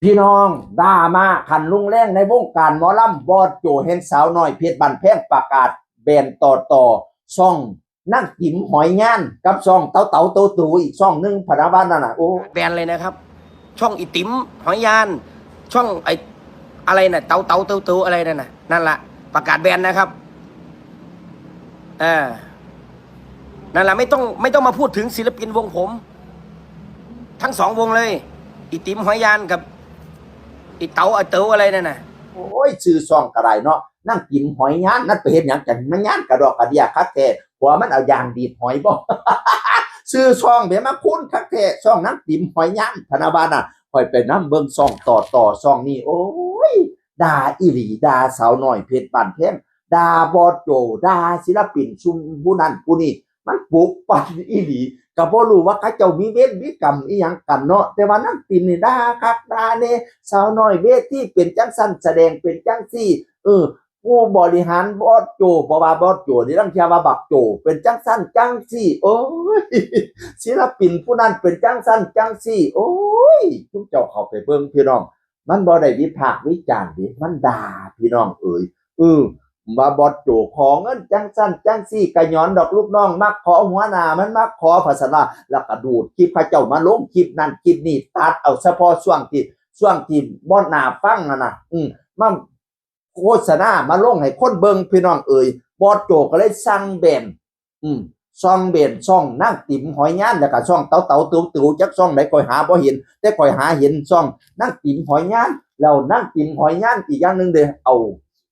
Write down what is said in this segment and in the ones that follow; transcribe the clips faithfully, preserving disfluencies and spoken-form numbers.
พี่น้อง ดราม่าขั้นรุนแรงในวงการหมอลำ บอสโจแห่งสาวน้อยเพชรบ้านแพงประกาศแบนต่อต่อ ซ่องนางติ๋มหอยยานกับซ่องเต๋าเต๋าโตโตอีกซ่องหนึ่งพะนะว่านั่นน่ะ โอ้ แบนเลยนะครับ ช่องอี๋ติ๋มหอยยาน ช่องไอ้อะไรน่ะ เต๋าเต๋าโตโตอะไรนั่นน่ะ นั่นละประกาศแบนนะครับ เออ นั่นละไม่ต้องไม่ต้องมาพูดถึงศิลปินวงผม ทั้งสองวงเลย อี๋ติ๋มหอยยานกับ อี๋เต๋าอะเต๋าอะไรนั่นน่ะ โอ้ย ชื่อซ่องก็ได้เนาะ นางติ๋มหอยยาน นั่นไปเฮ็ดหยังจั่งมายานกระดอกกระเดี้ยคักแท้ ผัวมันเอายางดีดหอยบ่ ชื่อซ่องแหมมาคุ้นคักแท้ ซ่องนางติ๋มหอยยานพะนะว่าน่ะ ข้อยไปนำเบิ่งซ่องต่อต่อซ่องนี้ โอ้ย ด่าอีหลี ด่าสาวน้อยเพชรบ้านแพง ด่าบอสโจ ด่าศิลปินซุมผู้นั้นผู้นี้ มันปลุกปั่นอีหลี ก็บ่รู้ว่าเขาเจ้ามีเวรมีกรรมอีหยังกันเนาะ แต่ว่านางติ๋มนี่ด่าคักด่าแน่ สาวน้อยเวทีเป็นจั่งซั่น แสดงเป็นจั่งซี่ เออ ผู้บริหารบอสโจ บ่ว่าบอสโจนี่ ลางเทื่อว่าบักโจ เป็นจั่งซั่นจั่งซี่ โอ้ย ศิลปินผู้นั้นเป็นจั่งซั่นจั่งซี่ โอ้ย ทุกเจ้าเข้าไปเบิ่งพี่น้อง มันบ่ได้วิพากษ์วิจารณ์เด้ มันด่าพี่น้องเอ๋ย เออ ว่าบอสโจขอเงินจั่งซั่นจั่งซี่ กะหย้อนดอกลูกน้องมักขอ หัวหน้ามันมักขอ พะซั่นว่า แล้วก็ดูดคลิปเขาเจ้ามาลง คลิปนั้นคลิปนี้ ตัดเอาเฉพาะช่วงที่ ช่วงที่บ่น่าฟังนั่นน่ะ อืม มาโฆษณามาลงให้คนเบิ่งพี่น้องเอ๋ย บอสโจก็เลยสั่งแบน อืม ซ่องแบนซ่องนางติ๋มหอยยาน แล้วก็ซ่องเต๋าเต๋าโตโต จักซ่องใดข้อยหาบ่เห็น แต่ข้อยหาเห็นซ่องนางติ๋มหอยยาน แล้วนางติ๋มหอยยานอีกอย่างหนึ่งเด้ เอา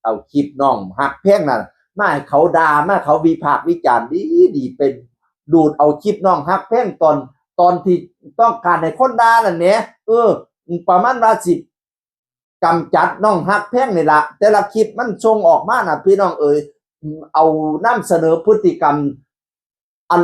เอาคลิปน้องฮักแพงนั่นมาให้เขาด่า มาเขาวิพากษ์วิจารณ์ดีดี เป็นดูดเอาคลิปน้องฮักแพงตอน ตอนที่ต้องการให้คนด่านั่นแหม เออ ประมาณว่าสิกำจัดน้องฮักแพงนี่ละ แต่ละคลิปมันส่งออกมาน่ะ พี่น้องเอ๋ย เอานำเสนอพฤติกรรม อัน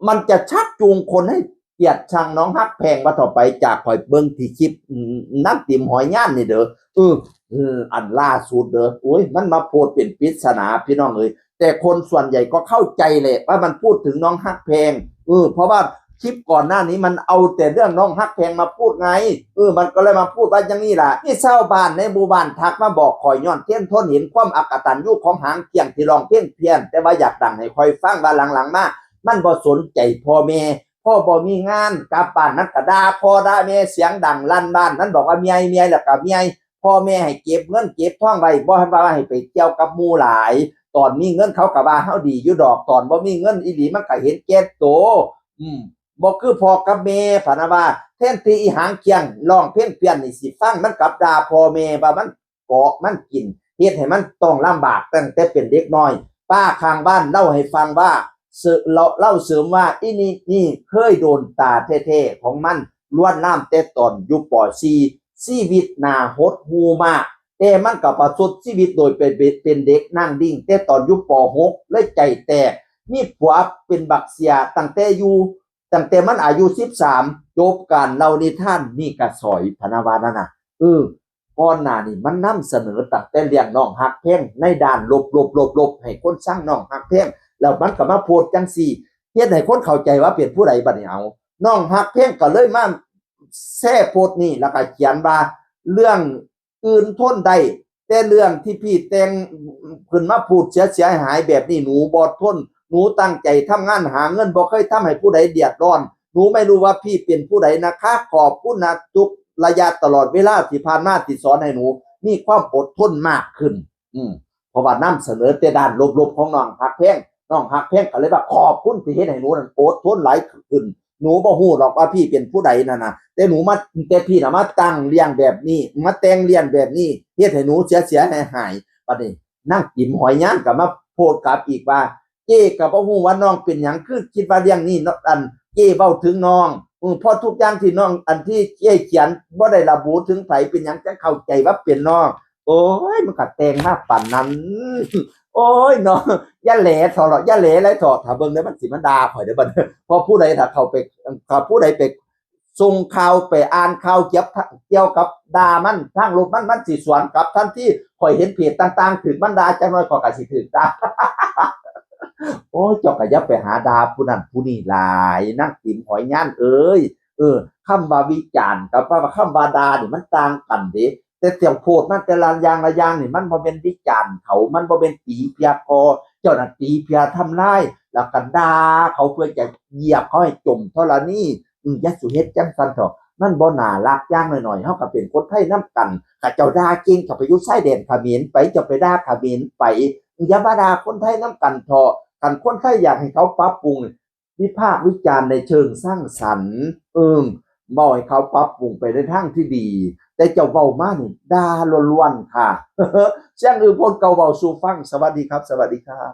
มันจะชักจูงคนให้เกลียดชังน้องฮักแพงว่าต่อไป จากข้อยเบิ่งที่คลิป อืม นางติ๋มหอยยานนี่เด้อ เออ เออ อันล่าสุดเด้อ โอ้ย มันมาโพสต์เป็นปริศนาพี่น้องเอ๋ย แต่คนส่วนใหญ่ก็เข้าใจแหละว่ามันพูดถึงน้องฮักแพง เออ เพราะว่าคลิปก่อนหน้านี้มันเอาแต่เรื่องน้องฮักแพงมาพูดไง เออ มันก็เลยมาพูดว่าอย่างนี้ล่ะ มีชาวบ้านในหมู่บ้านทักมาบอกข้อย ย้อนเทียนทนเห็นความอักตันยูของหางเกี้ยงที่ร้องเพลงเพี้ยน แต่ว่าอยากดังให้ข้อยฟัง ว่าหลังๆมา มันบ่สนใจพ่อแม่ พ่อบ่มีงาน กลับบ้านมันก็ด่าพ่อด่าแม่เสียงดังลั่นบ้าน มันบอกว่าเมีย เมีย แล้วก็เมีย พ่อแม่ให้เก็บเงินเก็บทองไว้ บ่ให้ว่าให้ไปเที่ยวกับหมู่หลาย ตอนมีเงินเขาก็ว่าเฮาดีอยู่ดอก ตอนบ่มีเงินอีหลีมันก็เห็นแก่โต อืม บ่คือพ่อกับแม่พะนะว่า แทนที่อีหางเกี้ยงร้องเพลงเพี้ยนนี่สิฟัง มันกลับด่าพ่อแม่ว่ามันเกาะมันกิน เฮ็ดให้มันต้องลำบากตั้งแต่เป็นเด็กน้อย ป้าข้างบ้านเล่าให้ฟังว่า เส- เล่า เล่าเสริมว่า อีนี่ นี่เคยโดนตาแท้ๆของมันลวนลามแต่ตอนอยู่ ป.สี่ ชีวิตน่าหดหู่มาก แต่มันก็ประชดชีวิตโดยเป็น เป็น เป็นเด็กนั่งดิ้งแต่ตอนอยู่ ป.หก เลยใจแตก มีผัวเป็นบักเสียตั้งแต่อยู่ ตั้งแต่มันอายุ สิบสาม จบการเล่านิทานนี่กะสอยพะนะว่านั่นน่ะ เออ ก่อนหน้านี่มันนำเสนอตั้งแต่เรื่องน้องฮักแพงในด้านลบๆๆๆ ให้คนซังน้องฮักแพง แล้วมันก็มาโพสต์จั่งซี้ เฮ็ดให้คนเข้าใจว่าเป็นผู้ใดบัดนี้ เอา น้องฮักแพงก็เลยมาแชร์โพสต์นี้ แล้วก็เขียนว่า เรื่องอื่นทนได้ แต่เรื่องที่พี่แต่งขึ้นมาพูดเสียเสียหายแบบนี้ หนูบ่ทน หนูตั้งใจทำงานหาเงิน บ่เคยทำให้ผู้ใดเดือดร้อน หนูไม่รู้ว่าพี่เป็นผู้ใดนะคะ ขอบคุณนะทุกระยะตลอดเวลาที่ผ่านมาที่สอนให้หนูมีความอดทนมากขึ้น อืม เพราะว่านำเสนอแต่ด้านลบๆของน้องฮักแพง น้องฮักแพงก็เลยว่าขอบคุณที่เฮ็ดให้หนูนั้นอดทนหลายขึ้น หนูบ่ฮู้ดอกว่าพี่เป็นผู้ใดนั่นน่ะ แต่หนูมา แต่พี่น่ะมาตั้งเรื่องแบบนี้ มาแต่งเรื่องแบบนี้ เฮ็ดให้หนูเสียเสียหายหาย บัดนี้นางติ๋มหอยยานก็มาโพสต์กลับอีกว่า เจ้ก็บ่ฮู้ว่าน้องเป็นหยัง คือคิดว่าเรื่องนี้เนาะ อันเจ้เว้าถึงน้อง อือ เพราะทุกอย่างที่น้อง อันที่เจ้เขียนบ่ได้ระบุถึงไผ เป็นหยังจั่งเข้าใจว่าเป็นน้อง โอ้ย มันก็แต่งมาปานนั้น โอ้ยเนาะ อย่าแหลเถาะ อย่าแหลหลายเถาะ ถ้าเบิ่งเด้อ มันสิมาด่าข้อยเด้อบัดนี้ เพราะผู้ใดถ้าเข้าไป ถ้าผู้ใดไปส่งข่าว ไปอ่านข่าวเกี่ยวกับ เกี่ยวกับด่ามันทางลบ มัน มันสิสวนกลับทันที ข้อยเห็นเพจต่างๆ ถืกมันด่าจักหน่อย ข้อยก็สิถืกด่า โอ้ย เจ้าก็อย่าไปหาด่าผู้นั้นผู้นี้หลาย นางติ๋มหอยยานเอ้ย เออ คำว่าวิจารณ์กับว่าคำว่าด่านี่มันต่างกันเด้ แต่เสียงโพดมันแต่ละอย่างละอย่างนี่มันบ่เป็นวิจารณ์เขา มันบ่เป็นตีเพียคอ เจ้านั่นตีเพียทำลาย แล้วก็ด่าเขาเพื่อจะเหยียบเขาให้จมธรณี อืม อย่าสุเฮ็ดจังซั่นเถาะ มันบ่น่ารักอย่างน้อยๆ เฮาก็เป็นคนไทยนำกัน ข้าเจ้าด่าเก่งก็ไปอยู่ชายแดนเขมรไป เจ้าไปด่าเขมรไป อย่ามาด่าคนไทยนำกันเถาะ คันคนไทยอยากให้เขาปรับปรุง วิพากษ์วิจารณ์ในเชิงสร้างสรรค์ เอิงเว้าให้เขาปรับปรุงไปในทางที่ดี แต่เจ้าเว้ามานี่ด่าล้วนๆค่ะ เสียงอื่นพวกเก่าเว้าสู่ฟัง สวัสดีครับ สวัสดีครับ